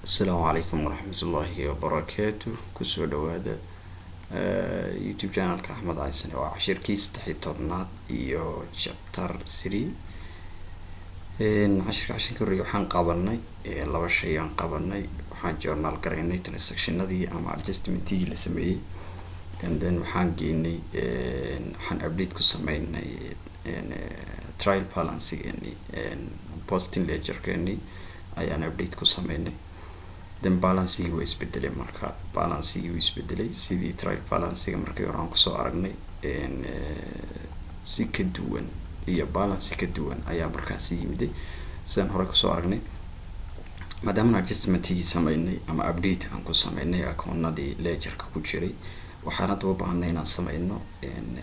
Asalaamu calaykum waraxmatullaahi wabarakaatu. Kusoo dhawaada YouTube channelka Axmed Caysane. Waa cashirkii 13aad iyo chapter 3. Cashirka horreeyay waxaan qabanay laba shay aan qabanay. Waxaan journal garaynay transactionadii ama adjustmentigii la sameeyey, and then waxaan geynay, waxaan update ku sameynay trial balancegeeni, posting ledgerkeeni ayaan update ku sameynay. Then balancigii waa isbedelay. Marka balancigii wuu isbedelay, sidii trial balancega markii hore aan kusoo aragnay si ka duwan iyo balance ka duwan ayaa markaasi yimiday sidaan hore kusoo aragnay. Maadaama adjustmentigii sameynay ama update aan ku sameynay akoonadii ledgerka ku jiray, waxaan hadda u baahanay inaan sameyno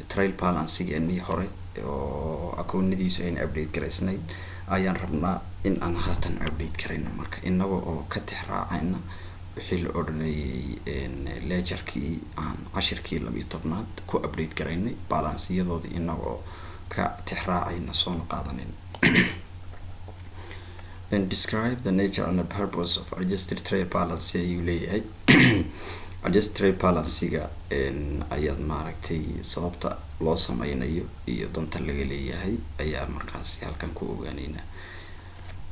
trial balancegeenii hore oo akoonadiisu ayna update garaysnayn ayaan rabnaa in aan haatan update garayno. Marka inaga oo ka tixraacayna wixii la odhanayay ledgerkii aan cashirkii 12aad ku update garaynay, balanceyadoodii inagoo ka tixraacayna soona qaadanin. And "Describe the nature and the purpose of adjusted trial balance" ayuu leeyahay. Adjusted trial balancega ayaad maaragtay sababta loo sameynayo iyo danta laga leeyahay ayaa markaasi halkan ku ogaaneynaa.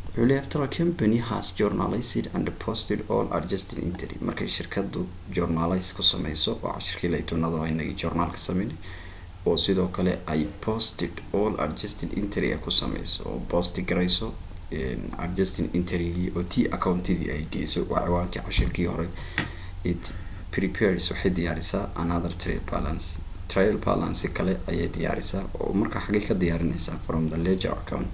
Wuxuu leeyahay: "After a company has journalized and posted all adjusted entry," markay shirkadu journalize ku sameyso oo cashirkii 12aad oo inagii journalka sameynay, oo sidoo kale ay posted all adjusted entry ay ku sameyso oo post garayso adjusting entrygii oo T accountidii ay geyso, waa ciwaankii cashirkii hore, "it prepares," waxay diyaarisaa, "another trial balance," trial balance kale ayay diyaarisaa. Oo marka xaggay ka diyaarinaysaa? "From the ledger account,"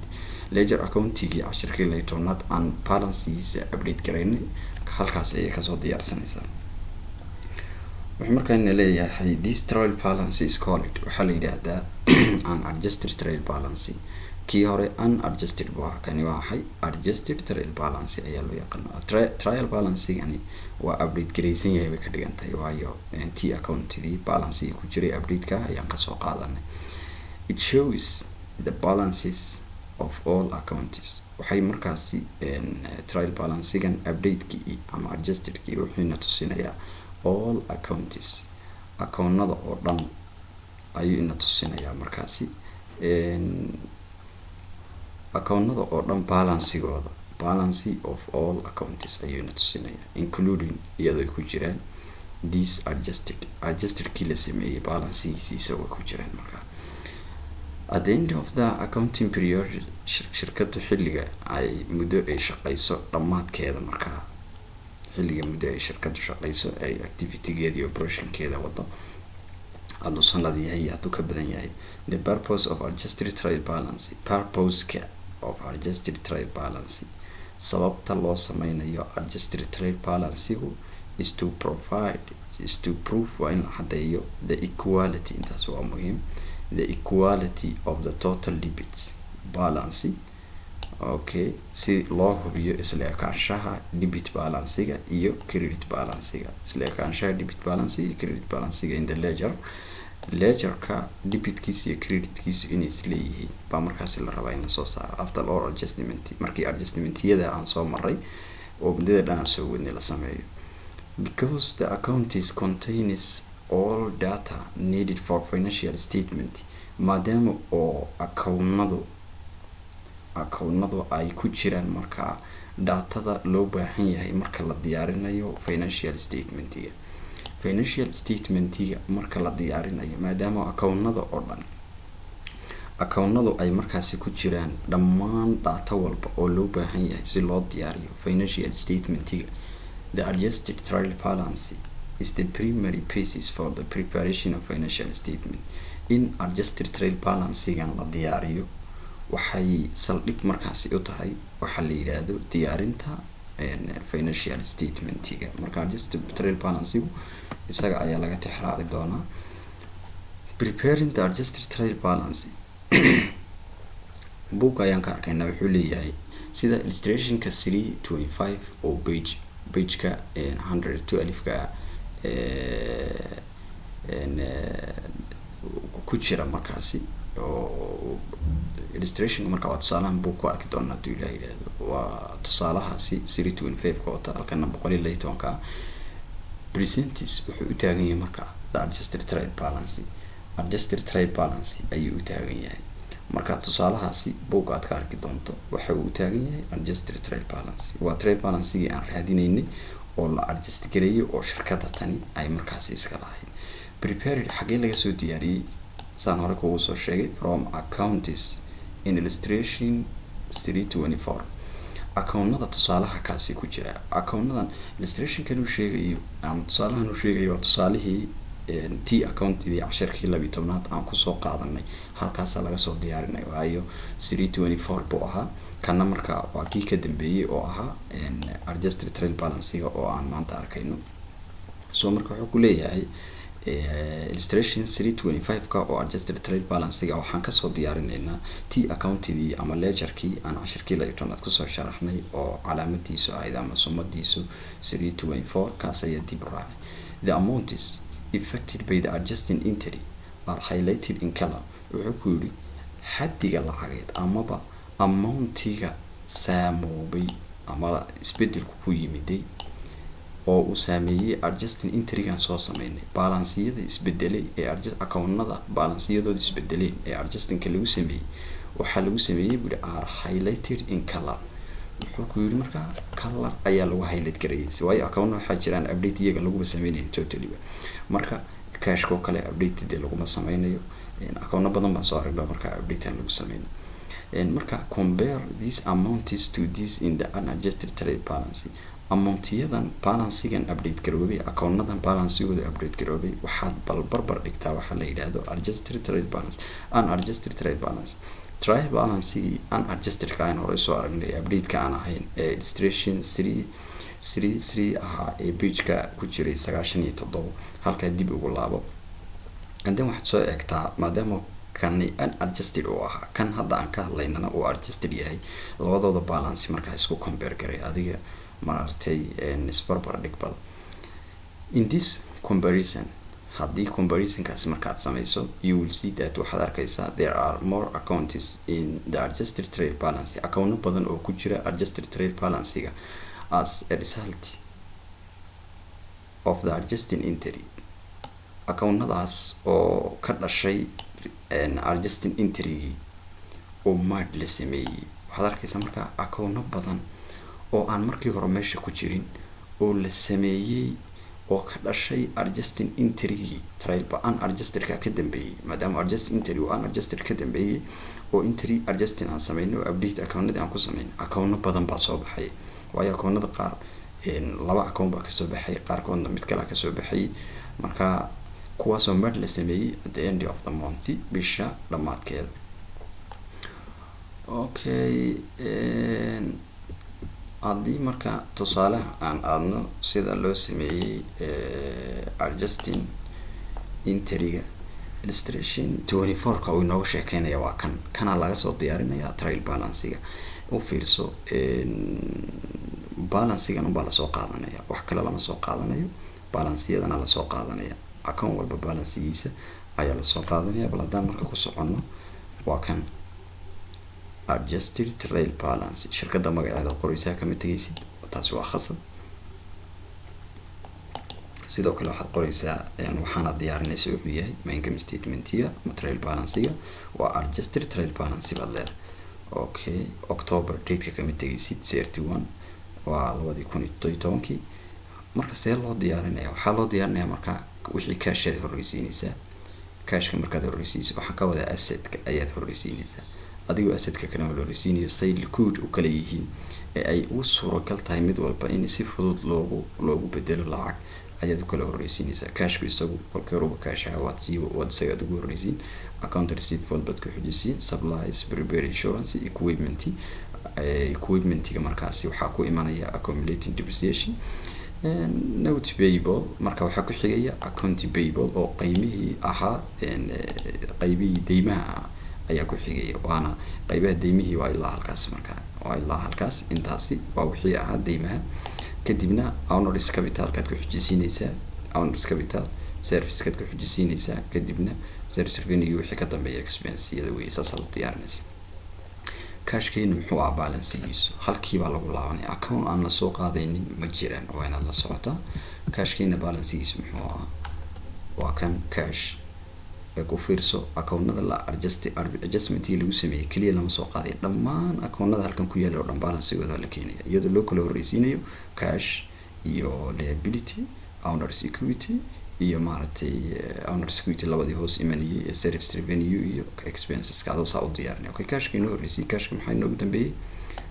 ledger accountigii cashirkii 12aad aan balancegiisa update garaynay, halkaas ayay kasoo diyaarsanaysaa. Wuxuu markaana leeyahay: "This trial balance is called," waxaa la yidhaahdaa, "an adjusted trial balance." Kii hore unadjusted buu ahaa, kani waa maxay? Adjusted trial balance ayaa loo yaqaana. Trial balancegani waa update garaysan yahay bay ka dhigan tahay, waayo T accountidii balancegii ku jiray update-ka ayaan kasoo qaadanay. "It shows the balances of all accounts." Waxay markaasi trial balancegan update-kii ama adjustedkii wuxuuna tusinayaa all accounts, akoonada oo dhan ayuu ina tusinayaa. Markaasi akoonada oo dhan balancigooda, balance of all accounts ayuu ina tusinayaa, including, iyadoo ay ku jiraan, this adjusted, adjustedkii la sameeyey balancegiisi isagoo ku jiraan. Markaa "at the end of the accounting period," shirkadu xilliga ay muddo ay shaqeyso dhammaadkeeda, markaa xilliga muddo ay shirkadu shaqeyso, ay activitygeeda iyo operationkeeda wado, hadduu sanad yahay iyo hadduu ka badan yahay, "the purpose of adjusted trial balance," purpose-ka of adjusted trial balance, sababta loo sameynayo adjusted trial balancegu, "is to provide, is to prove," waa in la caddeeyo, "the equality," intaas waa muhiim, "the equality of the total debit balance," okay, si loo hubiyo isla ekaanshaha debit balancega iyo credit balancega, isla ekaanshaha debit balance iyo credit balancega in the ledger, ledgerka debitkiisa iyo creditkiisu inay isleeyihiin baa markaasi la rabaa in lasoo saaro. "After all adjustment," markii adjustmentyada aan soo maray oo muddada dhan aan soo wadnay la sameeyo. "Because the account contains all data needed for financial statement," maadaama oo akownadu ay ku jiraan markaa datada loo baahan yahay marka la diyaarinayo financial statementiga, financial statementiga marka la diyaarinayo, maadaama akownada oo dhan, akownadu ay markaasi ku jiraan dhammaan data walba oo loo baahan yahay si loo diyaariyo financial statementiga. "The adjusted trial balance is the primary basis for the preparation of financial statement." In adjusted trial balancegan la diyaariyo waxay saldhig markaasi u tahay waxaa la yidhaahdo diyaarinta financial statementiga. Marka adjusted trial balancegu isaga ayaa laga tixraaci doonaa. Preparing the adjusted trial balance, book ayaan ka arkaynaa. Wuxuu leeyahay sida illustrationka 325 oo pageka 112-ka ku jira markaasi, oo illustrationka marka waa tusaalahan book ku arki doona hadduu Ilaah yidhaahdo. Waa tusaalahaasi 325 ka wata, halkana 116-ka ah. Presents wuxuu u taagan yahay marka the adjusted trial balance. Adjusted trial balance ayuu u taagan yahay. Marka tusaalahaasi buugga aad ka arki doonto waxa uu u taagan yahay adjusted trial balance. Waa trial balancegii aan raadinaynay oo la adjust gareeyay oo shirkadda tani ay markaasi iska lahayd. Prepared, xaggee laga soo diyaariyey? Saan hore kugu soo sheegay, from accounts in illustration 324, accountada tusaalaha kaasi ku jira. Accountadan illustrationkan uu sheegayo ama tusaalahan uu sheegayo waa tusaalihii T accountidii casharkii 12aad aan kusoo qaadanay. Halkaasaa laga soo diyaarinay, waayo 324 buu ahaa kana. Marka waa kii ka dambeeyey oo ahaa adjusted trial balancega oo aan maanta arkayno. So marka wuxuu ku leeyahay illustration 325 ka oo adjusted trial balancega waxaan kasoo diyaarinaynaa T accountidii ama ledgerkii aan cashirkii 12aad kusoo sharaxnay oo calaamadiisu ahayd ama sumadiisu 324. Kaas ayaa dib u raacay. The amounts affected by the adjusting entry are highlighted in color. Wuxuu ku yidhi xaddiga lacageed amaba amountiga saamoobay ama isbedelku ku yimiday oo uu saameeyey adjusting entrygan soo sameynay, balanceyada isbedelay ee accountada balanceyadooda isbedeleen ee adjustingka lagu sameeyey, waxaa lagu sameeyey bui are highlighted in color. Wuxuu ku yidhi markaa color ayaa lagu highlight gareeyay, waayo account waxaa jiraan update iyaga laguma sameynayo totally. Marka cashka oo kale update dee laguma sameynayo. Accounto badan baan soo aragnaa marka update aan lagu sameynayo. Marka compare these amounts to this in the unadjusted trial balance. Amountiyadan balancegan update garoobay, accountadan balancegooda update garoobay, waxaad bal barbar dhigtaa waxaa la yidhaahdo adjusted trial balance, unadjusted trial balance. Trial balancegii unadjustedka aan horey soo aragnay, update-ka aan ahayn, ee illustration 333 ahaa ee pageka ku jiray 97, halkaa dib ugu laabo. And then waxaad soo eegtaa, maadaama kani unadjusted uu ahaa, kan hadda aan ka hadlaynana uu adjusted yahay, labadooda balance markaa isku compare garay adiga, maaragtay, isbarbar dhig bal. In this comparison, haddii comparisonkaasi markaad sameyso, you will see that, waxaad arkaysaa, there are more accounts in the adjusted trial balance, accounto badan oo ku jira adjusted trial balancega, as a result of the adjusting entry, accountadaas oo ka dhashay adjusting entrygii oo mad la sameeyey. Waxaad arkaysaa markaa accounto badan oo aan markii hore meesha ku jirin oo la sameeyey oo ka dhashay adjusting entrygii trial unadjustedka ka dambeeyey. Maadaama adjusting entry uu unadjusted ka dambeeyey oo entry adjusting aan sameynay oo update accountadii aan ku sameynay, accounto badan baa soo baxay. Waayo accountada qaar laba account baa kasoo baxay, qaarkoodna mid kalea kasoo baxay. Marka kuwaasoo mar la sameeyey at the end of the month, bisha dhammaadkeeda. Okay, haddii marka tusaaleha aan aadno sida loo sameeyey adjusting entryga, illustration 24 ka uu inooga sheekeynaya waa kan. Kanaa laga soo diyaarinaya trial balancega. U fiirso, balancegan unbaa lasoo qaadanaya, wax kale lama soo qaadanayo. Balanceyadana lasoo qaadanaya, account walba balancegiisa ayaa lasoo qaadanaya. Bal haddaan marka ku soconno, waa kan adjusted trial balance. Shirkadda magaceeda qoreysaa, kama tegeysid, taasi waa khasab. Sidoo kale waxaad qoreysaa waxaana diyaarinaysa wuxuu yahay, ma income statementiga ma trial balancega? Waa adjusted trial balance baad leedahay. Okay, October dateka kama tegeysid, 31 waa 2017-kii. Marka see loo diyaarinaya? Waxaa loo diyaarinaya marka wixii cashaad horreysiineysaa. Cashka markaad horreysiinayso, waxaan ka wadaa assetka ayaad horreysiineysaa, adigoo assetka kana horreysiinayo say liquid u kala yihiin ee ay ugu suuragal tahay mid walba in si fudud loogu bedelo lacag ayaad u kala horreysiineysaa. Cashku isagu kolkii horuba cashaha waad sii waad isagaad ugu horreysiin. Account receivable baad ku xijisiin, supplies, prepare, insurance, equipment. Equipmentiga markaasi waxaa ku imanaya accumulating depreciation. Note payable marka waxaa ku xigaya account payable oo qeymihii ahaa, qeybihii deymaha ah ayaa ku xigaya, waana qeybaha deymihii waa ilaa halkaas. Marka waa ilaa halkaas, intaasi waa wixii ahaa deymaha. Kadibna owners capitalkaad ku xijisiineysaa, owners capital, servicekaad ku xijisiineysaa, kadibna service revenue, wixii ka dambeeya expenseyada wey. Saasaad u diyaarinaysa. Cashkeenu muxuu ah balancegiisu? Halkiibaa lagu laabanaya. Account aan lasoo qaadaynin ma jiraan, waa inaad la socotaa. Cashkeena balancegiisu muxuu ahaa? Waa kan cash. Ee ku fiirso, accountada la adjust, adjustmentkii lagu sameeyey keliya lama soo qaaday. Dhammaan accountada halkan ku yaala oo dhan balancegooda la keenaya, iyadoo loo kala horreysiinayo cash iyo liability, owners equity iyo, maaragtay, owners equity labadii hoos imanayay ee service revenue iyo expenseska, adoo saa u diyaarinay. Okay, cashka inoo horreysay. Cashka maxaa inoogu dambeeyey?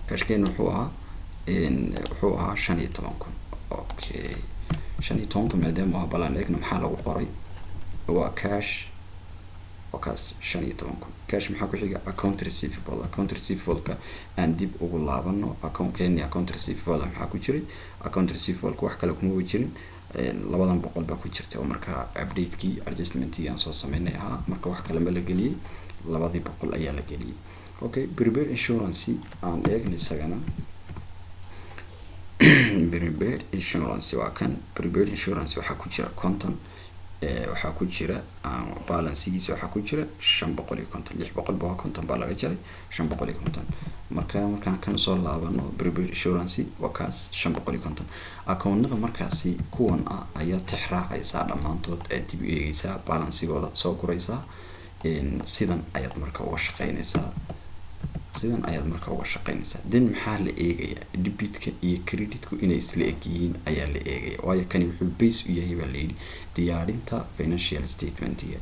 Cashkeena wuxuu ahaa 15,000. Okay, 15,000 maadaama waa, balan eegna maxaa lagu qoray. Waa cash, waa kaas, 15,000 cash. Maxaa ku xiga? Account receivable. Account receivable-ka aan dib ugu laabano. Account-keeni account receivable maxaa ku jiray? Account receivable-ka wax kale kuma jirin, labadan boqol baa ku jirta, oo markaa update-kii, adjustmentkii aan soo sameynay ahaa. Marka wax kale ma la geliyey? Labadii boqol ayaa la geliyey. Okay, prepaid insurance aan eegna isagana. Prepaid insurance waa kan. Prepaid insurance waxaa ku jira 50, waxaa ku jira balancegiisa, waxaa ku jira 550. 600 ba 50 baa laga jaray, 550. Marka markaan kan soo laabano, prepaid insurance waa kaas, 550. Akoonada markaasi kuwan ah ayaa tixraacaysaa dhammaantood, aad dib u eegeysaa, balancegooda soo guraysaa. Sidan ayaad marka uga shaqeynaysaa, sidan ayaad marka uga shaqeynaysaa. Then maxaa la eegayaa? Debitka iyo creditku inay isla eg yihiin ayaa la eegaya, waayo kani wuxuu base u yahay, baa layidhi, diyaarinta financial statementiga.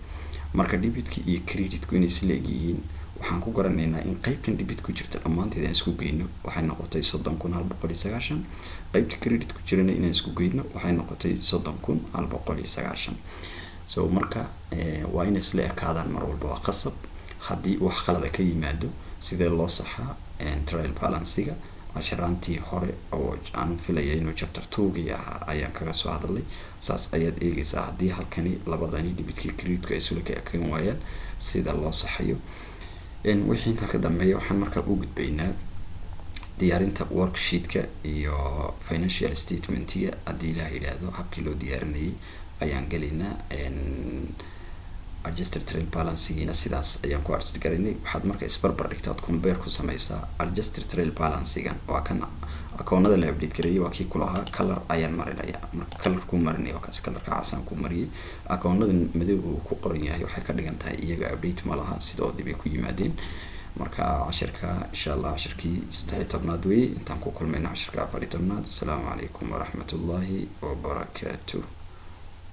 Marka debitka iyo creditku inay isla eg yihiin waxaan ku garanaynaa in qeybtan debit ku jirta dhammaanteed aan isku geyno, waxay noqotay 30,190. Qeybta credit ku jirana inaan isku geyno, waxay noqotay 30,190. So marka waa inay isla ekaadaan mar walba, waa qasab. Haddii wax qalada ka yimaado, sidee loo saxaa trial balancega? Casharaantii hore oo aan filaya inuu chapter two-gii ahaa ayaan kaga soo hadalay. Saas ayaad eegeysaa haddii halkani labadani debitkii creditku ay isula ka ekaan waayaan, sida loo saxayo. Wixii intaa ka dambeeya waxaan markaa u gudbaynaa diyaarinta worksheetka iyo financial statementiga, haddii Ilaah yidhaahdo. Habkii loo diyaarinayay ayaan gelaynaa. Adjusted trial balancegiina sidaas ayaan ku adjust garaynay. Waxaad marka isbarbar dhigta, ood compare ku sameysaa adjusted trial balancegan. Waa kan akoonada la update gareeyay, waa kii kulahaa color ayaan marinaya. Marka color ku marinaya, waa kaas, colorka casaan ku mariyay. Akoonada madowga uu ku qoran yahay waxay ka dhigan tahay iyaga update ma laha, sidoodii bay ku yimaadeen. Marka cashirka, insha Allah, cashirkii 13aad weeye. Intaan ku kulmayno cashirka 14aad, asalaamu calaykum waraxmat ullaahi wabarakaatuh.